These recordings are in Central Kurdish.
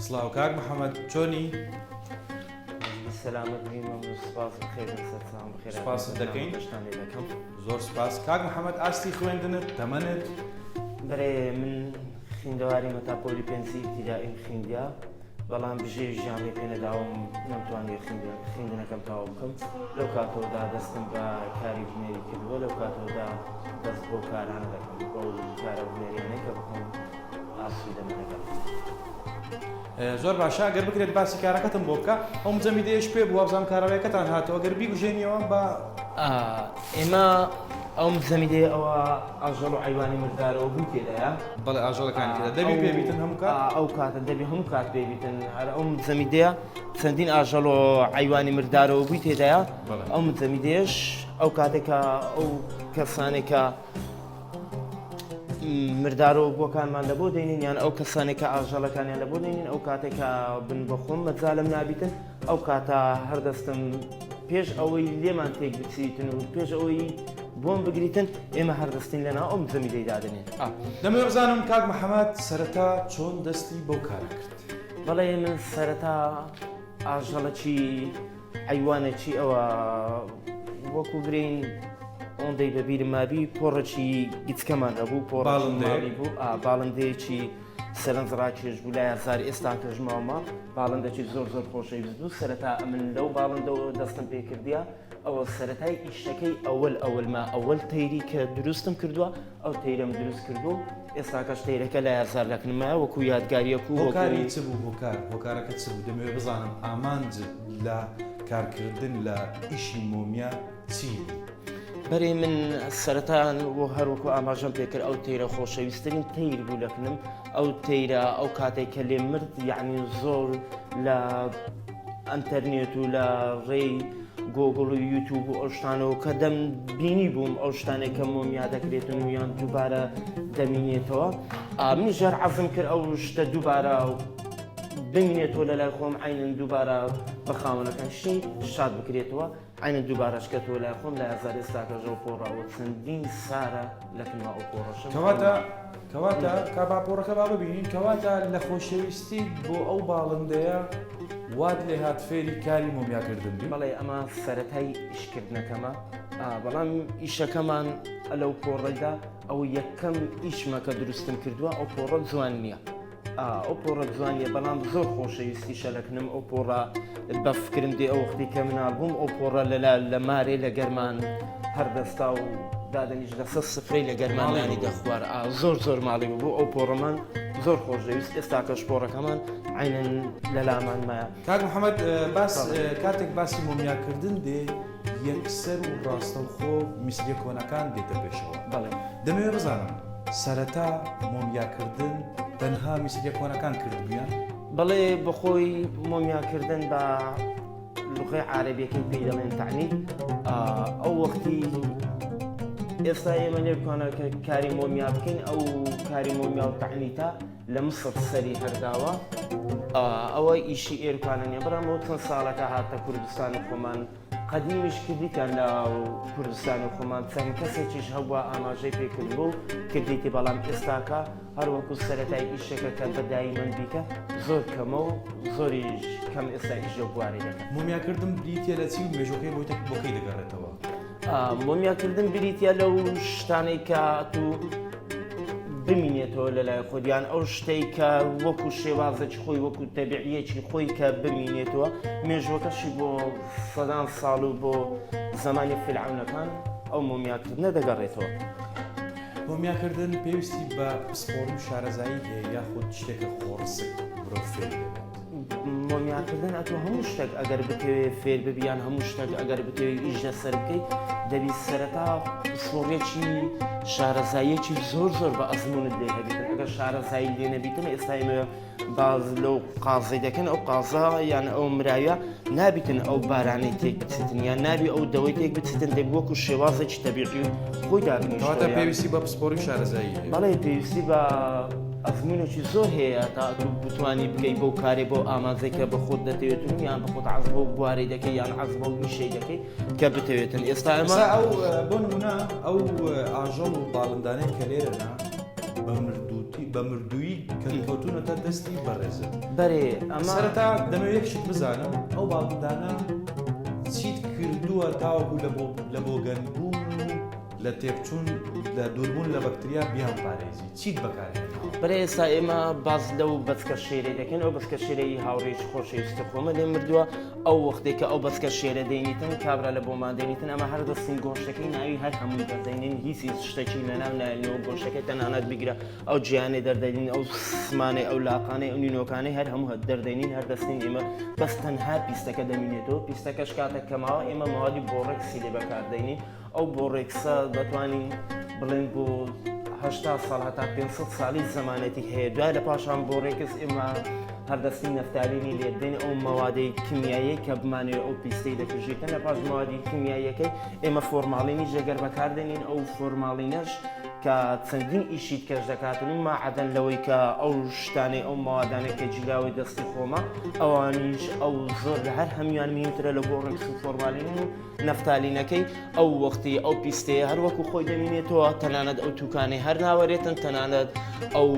سڵاو کاک محەممەد چۆنی؟ سەلامەت بی مەمنون سپاس بەخێر بن سەرچاوم بەخێر سپاست دەکەین بەشتان لێ دەکەم زۆر سپاس کاک محەممەد ئاستی خوێندنت تەمەنت بەرێ من خویندەواری مەتا پۆلی پێنجی ئیبتیدائیم خویندیا بەڵام بژێوی ژیان ڕێ پێ نەداوم نەمتوانیوە خویندنەکەم تەواو بکەم لەو کاتەوەدا دەستم بە کاری هونەری کردووە لەو کاتەوەدا دەست بەو کارانە دەکەم بەو کارە هونەریانەی کە بخۆم ئاسوودەمە لەگەڵ. زۆر باشە گەر بکرێت باسی کارەکەتم بۆ بکە ئەو مجەمیدەیەش پێ بوو وابزانم کارەبایەکەتان هاتەوە گەر بیگوژێنیەوە با ئێمە ئەو مجەمیدەیە ئەوە ئاژەڵ و حەیوانی مردارەوە بووی تێدایە. بەڵێ ئاژەڵەکانی تێدا دەبی پێ بیتن هەموو کات؟ ئەو کاتە دەبی هەموو کات پێ بیتن هەر ئەو مجەمیدەیە چەندین ئاژەڵ و حەیوانی مردارەوە بووی تێدایە ئەو مجەمیدەیەش ئەو کاتێکە ئەو کەسانێکە مردارەوە بووەکانمان لە بۆ دەینین یان ئەو کەسانێک کە ئاژەڵەکانیان لە بۆ دەینین ئەو کاتێک کە بن بەخۆم مەجالم نابیتن ئەو کاتە هەردەستم پێش ئەوەی لێمان تێک بچیتن و پێش ئەوەی بۆم بگریتن ئێمە هەردەستین لەناو ئەم زەمیلەی دادەنێن. دەمەوێ بزانم کاک محەمەد سەرەتا چۆن دەستی بەو کارە کرد؟ بەڵێ من سەرەتا ئاژەڵەکی حەیوانێکی ئەوە وەکو برین ئەوەندەی بەبیرم مابی پۆڕێکی گچکەمان هەبوو پۆڕاڵی بوو باڵندەیەکی سەرنج ڕاکێش بوو لای زار ئێستا کەش ماومە باڵندەکی زۆر زۆر خۆشەویست بوو سەرەتا ئەمن لەو باڵندەوە دەستم پێ کردیە ئەوە سەرەتای ئیشەکەی ئەوەل ئەوەلما ئەوەل تەیری کە دروستم کردووە ئەو تەیرەم دروست کردو ئێستاکەش تەیرەکە لای زار لەکنمایە وەکو یادگاریەک و هۆکاری چ بوو هۆکار هۆکارەکە چ بوو دەمەوێت بزانم ئامانجت لە کارکردن لە ئیشی مۆمیا چی بوو؟ بەرێ من سەرەتا و هەروەکو ئاماژەم پێکرد ئەو تەیرە خۆشەویستترین تەیر بوو لەکنم ئەو تەیرە ئەو کاتێک کە لێ مرد یعنی زۆر لە ئەتەرنێت و لە ڕێی گۆگڵ و یوتوب و ئەو شتانەوە کە دەم بینی بووم ئەو شتانێک کە مۆمیا دەکرێتن و یان دووبارە دەمینێتەوە منی ژەر عەزم کرد ئەو شتە دووبارە بمینێتەوە لە لای خۆم عینن دووبارە بە خاوەنەکەشی شاد بکرێتەوە عەینەن دووبارەش کەتەوە لای خۆم لای هەزار ئێستاکەش ئەو پۆڕە ئەوە چەندین سارە لە کنوا ئەو پۆڕەشم کەواتە کەواتە کا با پۆڕەکە با ببینین کەواتە لە خۆشەویستیت بۆ ئەو باڵندەیە وات لێ هات فێری کاری مۆمیاکردن بی؟ بەڵێ ئەمە سەرەتای ئیشکردنەکەمە بەڵام ئیشەکەمان لەو پۆڕەدا ئەو یەکەم ئیشمە کە دروستم کردووە ئەو پۆڕە جوان نییە ئەو پۆڕە جوانیە بەڵام زۆر خۆشەویستیشە لەکنم ئەو پۆڕە بە فکرم دێ ئەو وەختی کە مناڵ بووم ئەو پۆڕە لەلا لە مارێ لە گەرمان هەردەستا و دادەنیش لەسەر سفرەی لە گەرمان نانی دەخوار ئا زۆر زۆر ماڵی بوو ئەو پۆڕەمان زۆر خۆشدەویست ئێستاکەش پۆڕەکەمان عینەن لەلامان مایە. کاک محمد باس کاتێک باسی مۆمیاکردن دێ یەکسەر و ڕاستەوخۆ میسریە کۆنەکان دێتە پێشەوە. بەڵێ. دەمەوێت بزانم سەرەتا مۆمیاکردن تەنها میسریە کۆنەکان کردبوویان؟ بەڵێ بەخۆی مۆمیاکردن بە لغەی عارەبیەکەی پێی دەڵێن تەعنیت ئەو وەختی ئێستا ئێمە نێوکانە کە کاری مۆمیا بکەین ئەو کاری مۆمیا و تەعنیتە لە مسڕ سەری هەرداوە ئەوە ئیشی ئێرکانە نیە بەڵام ئەو چەند ساڵەکە هاتە کوردستانی خۆمان قەدیمیش کردیتان لە کوردستانی خۆمان چەند کەسێکیش هەبووە ئاماژەی پێکردبوو کردیتی بەڵام ئێستاکە هەروەکو سەرەتای ئیشەکە کە بە دایمەن بیکە زۆر کەمە و زۆریش کەم ئێستا ئیش لەو بوارەی دەکەن. مۆمیاکردن بریتیە لە چی و مێژووەکەی بۆ کەی دەگەڕێتەوە؟ مۆمیاکردن بریتیە لەو شتانەی کە تو بمینێتەوە لە لای خۆت یان ئەو شتەی کە وەکو شێوازێکی خۆی وەکو تەبیعیەکی خۆی کە بمینێتەوە مێژوەکەشی بۆ سەدان ساڵ و بۆ زمانی فیرعەونەکان ئەو مۆمیاکردنە دەگەڕێتەوە. مۆمیاکردن پێویستی بە پسپۆڕی و شارەزایی هەیە یاخود شتێکە خۆڕسک مرۆڤ فێری دەبێت؟ مۆمیاکردن ئەتۆ هەموو شتێک ئەگەر بتەوێ فێر ببی یان هەموو شتێک ئەگەر بتەوێ ئیش لەسەر بکەیت دەبی سەرەتا پسپۆڕیەکی شارەزاییەکی زۆر زۆر بە ئەزمونت لێ هەبیتن ئەگەر شارەزایی لێ نەبیتن ئێستا ئێمە باز لەو قازەی دەکەن ئەو قازە یان ئەو مراویە نابیتن ئەو بارانەی تێک بچتن یان نابی ئەو دەوەی تێک بچتن دەبی وەکو شێوازێکی تەبیعی خۆی دابنیشتەوە پێویستی بە پسپۆڕی شارەزایی بەڵێ پێویستی بە. ئەزموونێکی زۆر هەیە تا ئەتوو بتوانی بگەی بەو کارەی بەو ئامانجەی کە بە خۆت دەتەوێتن و یان بە خۆت عەز بەو بوارەی دەکەی یان عەز بەو ئیشەی دەکەی کە بتەوێتن ئێستا ئەمە ئێستا ئەو بۆ نمونە ئەو ئاژەڵ و باڵندانەی کە لێرەنا بە مردووتی بە مردوویی کە کەوتوونەتە دەستی بەڕێزت بەرێ ئەمە سەرەتا دەمەوێت یەک شت بزانم ئەو باڵندانە چیت کردووە تاوەکو لە بۆ لە بۆگەنبوون و لە تێکچوون لە دووربوون لە بەکتریا بیانپارێزی چیت بەکارهێناوە؟ بەرێ ئێستا ئێمە باس لەو بەچکە شێرەی دەکەین ئەو بەچکە شێرەی هاوڕێیەکی خۆشەویستی خۆمە لێ مردووە ئەو وەختێک کە ئەو بەچکە شێرە دەینیتن کابرا لە بۆمان دەینیتن ئەمە هەر دەستین گۆشتەکەی ناوی هەر هەمووی دەردەینین هیچ هیچ شتێکی لەناو نایەنەوە گۆشتەکەی تەنانەت بگرە ئەو جیانەی دەردەینین ئەو سمانەی ئەو لاقانەی ئەو نینۆکانەی هەر هەموو هەر دەردەینین هەر دەستین ئێمە بەس تەنها پیستەکە دەمینێتەوە پیستەکەش کاتێک کەماوە ئێمە مەوادی بۆڕێکسی لێ بەکاردەینین ئەو بۆڕێکسە دەتوانین بڵێن بۆ 80 ساڵ هەتا 500 ساڵی زەمانەتی هەیە دوای لە پاشان بۆڕێکس ئێمە هەردەستی نەفتالینی لێدەین ئەو مەوادەی کیمیایی کە بمانەوێت ئەو پیستەی دەکوژێتن لە پاش مەوادی کیمیاییەکەی ئێمە فۆرماڵینی جێگەر بەکاردێنین ئەو فۆرماڵینەش کە چەندین ئیشی کەش دەکاتن و ماعەدەن لەوەی کە ئەو شتانەی ئەو مەوادانەی کە گیراوەی دەستی خۆمە ئەوانیش ئەو زۆر لە هەر هەمویان مهمترە لە بۆڕێکس و فۆرمالین و نەفتالینەکەی ئەو وەختی ئەو پیستەیە هەر وەکو خۆی دەمینێتەوە تەنانەت ئەو توکانەی هەر ناوەرێتن تەنانەت ئەو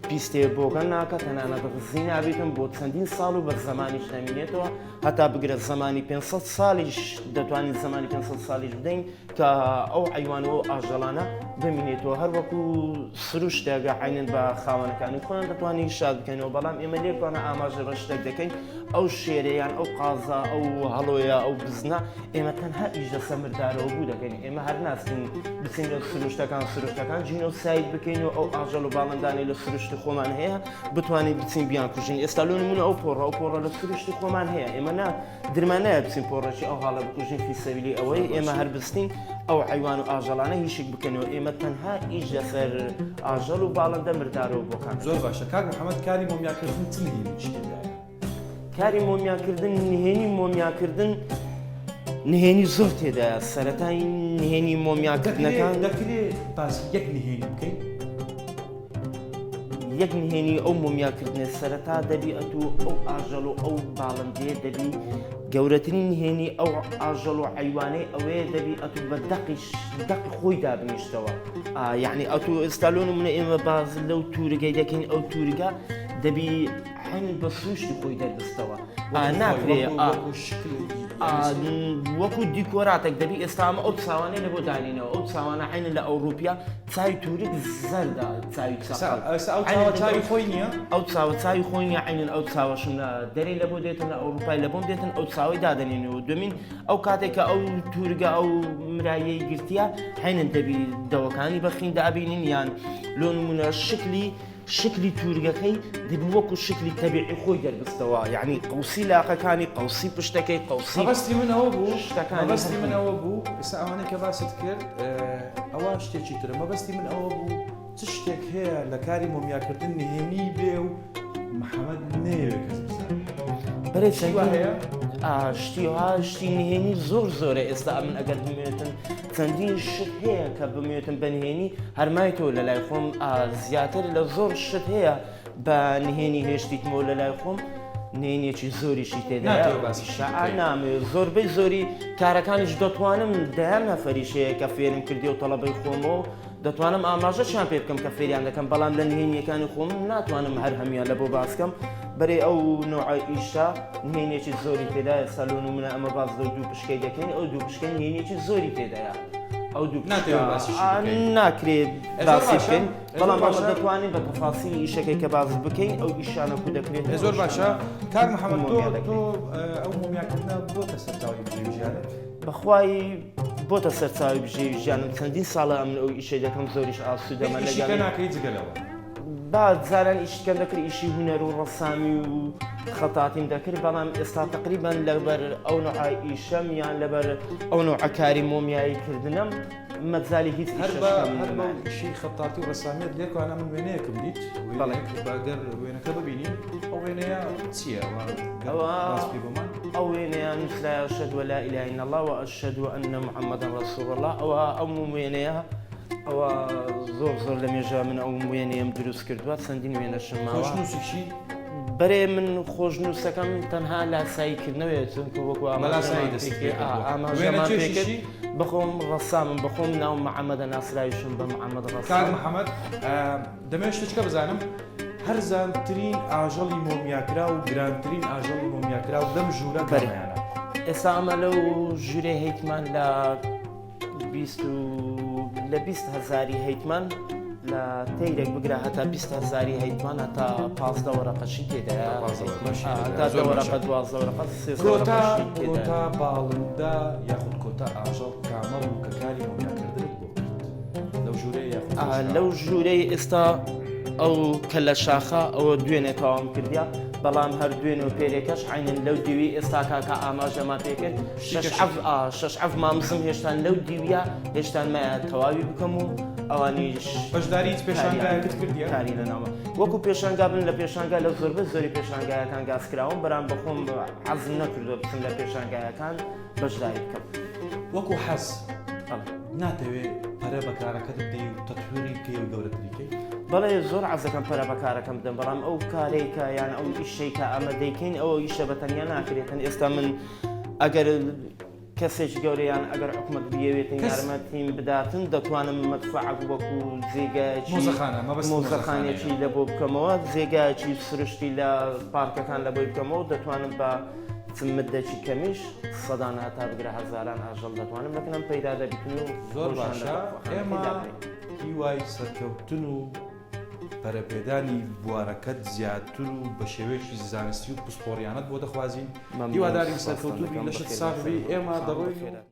پیستێ بۆگەن ناکە تەنانەت غزی نابێتن بۆ چەندین ساڵ و بە زمانیش دەمینێتەوە هەتا بگرە زمانی 500 ساڵیش دەتوانین زمانی 500 ساڵیش بدەین کە ئەو عەیوان و ئەو ئاژەڵانە بمینێتەوە هەر وەکو سروشتێکە عینەن بە خاوەنەکانی خۆیان دەتوانین شاد بکەینەوە بەڵام ئێمە لێکوانە ئاماژە بە شتێک دەکەین ئەو شێرە یان ئەو قازا ئەو هەڵۆیە ئەو بزنە ئێمە تەنها ئیش لەسەر مردارەوە بوو دەکەین ئێمە هەر ناستین بچین لە سروشتەکان سروشتەکان جینۆساید بکەین و ئەو ئاژەڵ و باڵندانەی لە سروشتی خۆمان هەیە بتوانین بچین بیان کوژین ئێستا لۆ نمونە ئەو پۆڕە ئەو پۆڕە لە سروشتی خۆمان هەیە ئێمە نا درمان نایە بچین پۆڕێکی ئەو هاڵە بکوژین فی سەبیلی ئەوەی ئێمە هەر بستین ئەو حەیوان و ئاژەڵانە هیشک بکەنەوە ئێمە تەنها ئیش لەسەر ئاژەڵ و باڵندە مردارەوە بۆکان زۆر باشە کاک محەممەد کاری مۆمیاکردن چ نهێنیی تێدایە؟ کاری مۆمیاکردن نهێنی مۆمیاکردن نهێنی زۆر تێدایە سەرەتای نهێنی مۆمیاکردنەکان دەکرێ باسی یەک نهێنی بکەین؟ یەک نهێنی ئەو مۆمیاکردنە سەرەتا دەبی ئەتوو ئەو ئاژەڵ و ئەو باڵندەیە دەبی گەورەترین نهێنی ئەو ئاژەڵ و عیوانەی ئەوەیە دەبی ئەتوو بە دەقیش دەقی خۆی دابنیشتەوە یعنی ئەتوو ئێستا لۆ نمونە ئێمە باز لەو تورگەی دەکەین ئەو تورگە دەبی حەین بە سروشتی خۆی دەربستەوە ناکرێ وەکو دیکۆراتێک دەبی ئێستا ئەمە ئەو چاوانەی لە بۆ دانینەوە ئەو چاوانە عینە لە ئەوروپیا چاوی تورک زەردە چاوی چاوە چاوی خۆی نییە ئەو چاوە چاوی خۆی نیە عینن ئەو چاوەشم لە دەرێ لە بۆ دێتن لە ئەوروپای لە بۆم دێتن ئەو چاوەی دادەنینەوە دومین ئەو کاتێک کە ئەو تورگە ئەو مرایەی گرتیە عینن دەبی دەوەکانی بەخین دابینین یان لۆ نمونە شکلی شکلی تورگەکەی دەبی وەکو شکلی تەبیعی خۆی دەربستەوە یعنی قوسی لاقەکانی قوسی پشتەکەی قوسی مەبەستی من ئەوە بوو شتەکانی مەبەستی من ئەوە بوو ئێستا ئەوانەی کە باست کرد ئەوە شتێکی ترە مەبەستی من ئەوە بوو چ شتێک هەیە لە کاری مۆمیاکردن نهێنی بێ و محەممەد نەیەوێ کەس بزانێت بەرێ شتی هەیە شتی ها شتی نهێنی زۆر زۆرە ئێستا ئەمن ئەگەر بمێتن چەندین شت هەیە کە بمێتن بە نهێنی هەرمایتەوە لە لای خۆم زیاتر لە زۆر شت هەیە بە نهێنی هێشتیتمەوە لە لای خۆم نهێنیەکی زۆریشی تێدایە نامەوێت زۆربەی زۆری کارەکانیش دەتوانم دەیان نەفەریش هەیە کە فێرم کردی و تەڵەبەی خۆمەوە دەتوانم ئاماژەشیان پێ بکەم کە فێریان دەکەم بەڵام لە نهێنیەکانی خۆم ناتوانم هەر هەموان لە بۆ باسکەم بەرێ ئەو نوعە ئیشە نهێنیەکی زۆری تێدایە سەلۆن و منە ئەمە باس لەو دوو پشکەی دەکەین ئەو دوو پشکە نهێنیەکی زۆری تێدایە ئەو دوو ناکرێ باسی بکەین بەڵام باشە دەتوانین بە تەفاسیلی ئیشەکەی کە باس بکەین ئەو ئیشانە کو دەکرێت زۆر باشە کاک محەممەد تۆ تۆ ئەو مۆمیاکردنە بۆتە سەرچاوی بژێوی ژیانت بەخوای بۆتە سەرچاوی بژێوی ژیانم چەندین ساڵە ئەمن ئەو ئیشەی دەکەم زۆریش ئاسوودەمە لەگەڵ ناکەی جگە لەوە با جاران ئیشی کەم دەکرد ئیشی هونەر و ڕەسامی و خەتاتیم دەکرد بەڵام ئێستا تقریبان لەبەر ئەو نوعە ئیشەم یان لەبەر ئەو نوعە کاری مۆمیایی کردنم مەجالی هیچ هەر بە هەر بەو ئیشی خەتاتی و ڕەسامیەت لێکوانە من وێنەیەکم دیت بەڵێ بەگەر وێنەکە ببینین ئەو وێنەیە چییە ئەوە ئەو وێنەیە نووسرایە أشهد أن لا إله إلا الله وأشهد أن محمدا رسول الله ئەوە ئەو وێنەیە. ئەوە زۆر زۆر لە مێژە من ئەو وێنەیەم دروست کردووە چەندین وێنەشم ماوە. خۆشنووسیشی؟ بەرێ من خۆشنووسەکەم تەنها لاسایی کردنەوەیە چونکە وەکو ئاماژەمان پێکرد بەخۆم ڕەسامم بەخۆم ناو محەممەدە ناسراویشم بە محەممەد ڕەسام. کاک محەممەد دەمەوێت شتێکە بزانم هەرزانترین ئاژەڵی مۆمیاکراو و گرانترین ئاژەڵی مۆمیاکراو لەم ژوورە کامیانە؟ ئێستا ئەمە لەو ژوورێ هەیتمان لە 20 لە 20 هەزاری هەیتمان لە تەیرێک بگرە هەتا 20 هەزاری هەیتمان هەتا 15 وەرەقەشی تێدایە هەتا دە وەرەقە 12 وەرەقە سێزدە کۆتا وەرەقەشی تێدایە. کۆتا باڵندە یاخود کۆتا ئاژەڵ کامە بوو کە کاری مۆمیاکردنت بۆ کرد لەو ژوورەیە یاخود فرۆشراوە؟ لەو ژوورەی ئێستا ئەو کەلە شاخە ئەوە دوێنێ تەواوم کردیە بەڵام هەر دوێنێ و پێرێکەش عەینەن لەو دیوی ئێستاکە کە ئاماژەمان پێ کرد شەش عەف ئا شەش عەف مامزم هێشتان لەو دیویە هێشتان مایە تەواوی بکەم و ئەوانیش بەشداری هیچ پێشانگایەکت کردیە؟ کاری لە ناوە وەکو پێشانگا بن لە پێشانگا لە زۆربەی زۆری پێشانگایەکان گاز کراوم بەرام بەخۆم حەزم نەکردووە بچم لە پێشانگایەکان بەشداری بکەم. وەکو حەز ناتەوێ پەرە بە کارەکەت بدەی و تەتویری بکەی و گەورەتری کەی؟ بەڵێ زۆر حەزەکەم پەرە بە کارەکەم بدەم بەڵام ئەو کارەی کە یان ئەو ئیشەی کە ئەمە دەیکەین ئەوە ئیشە بە تەنیا ناکرێتن ئێستا من ئەگەر کەسێکی گەورە یان ئەگەر حکومەت بیەوێتن یارمەتیم بداتن دەتوانم مەدفەعەک وەکو جێگایەکی مۆزەخانە مەبەست مۆزەخانێکی لە بۆ بکەمەوە جێگایەکی سروشتی لە پارکەکان لە بۆی بکەمەوە دەتوانم بە چ مدەکی کەمیش سەدان هەتا بگرە هەزاران ئاژەڵ دەتوانم بەکنەم پەیدا دەبیتن و زۆر باشە ئێمە هیوای سەرکەوتن و پەرەپێدانی بوارەکەت زیاتر و بە شێوەیەکی زانستی و پسپۆڕیانەت بۆ دەخوازین هیوادارین سەرکەوتوو بی لەشت ساغ بی ئێمە دەڕۆین.